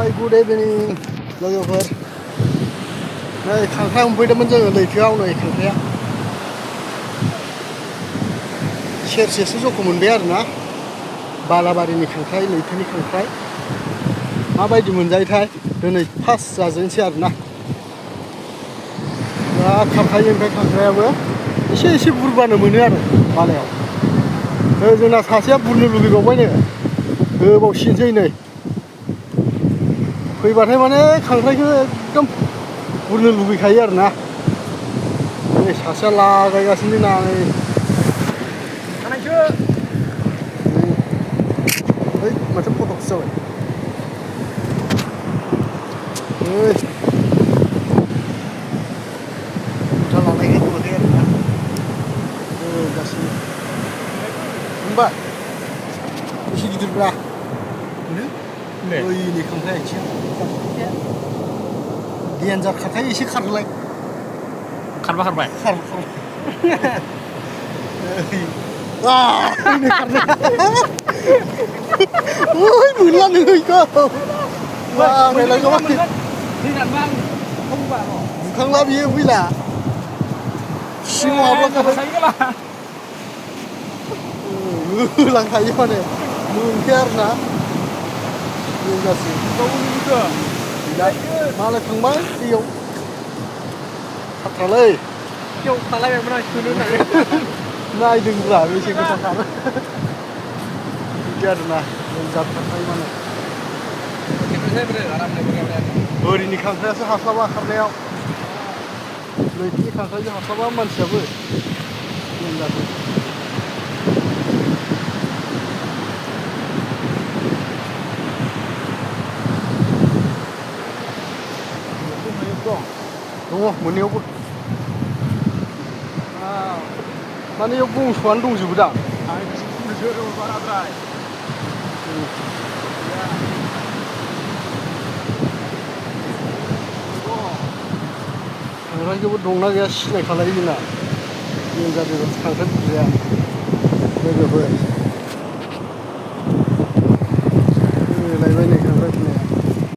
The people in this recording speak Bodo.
हाय गुड इभिनिं लोगोफोर नै खांख्राइ हमफैदोंमोन जोङो लैथोआव नै खांख्राइया सेरसेसो जख' मोनबाय आरोना बालाबारिनि खांख्राइ लैथोनि खांख्राइ माबायदि मोनजायोथाय दिनै फार्स्ट जाजेनसै आरोना बिराद खांख्राइ ओमफ्राय खांख्राइयाबो एसे बुरबानो मोनो आरो बालायाव जोंना सासेया बुरनो लुबैबावबायनो गोबावसिनसै नै फैबाथाय माने खांख्राइखौ एकदम बुरनो लुबैखायो आरोना नै सासेया लागायगासिनो जोंना नै ओइ माथो फटकसो जाबाय ओइ मुथा लानायखाय नुवाखै आरोना गासिनो होनबा बेसे गिदिरब्रा ओइनै खांख्राइ आथिं देन्जार खारखाय एसे खारहोलाय खारबाय ओइ खारदों ओइ मोनला नोंखौ बुखांला बियो फैला सिङाव हाबलांखाबाय होलांखायो माने मोनखाया आरोना मालाय थांबाय दैयाव खाथ्रालै नायदोंब्रा बेसे गोथाव खारो बिदि आरोना मोनजाथारखायो माने बोरिनि खांख्रायासो हास्लाबा खारनायाव लैथोनि खांख्रायजों हास्लाबा मानसियाबो मोनजाथार दङ मोननायावबो माने इयाव बंस'आनो दंजोबो दां खांख्राइखौबो दंना गैया सिनायखालायो जोंना देन्जार खांख्राइ बुरजाया लोगोफोर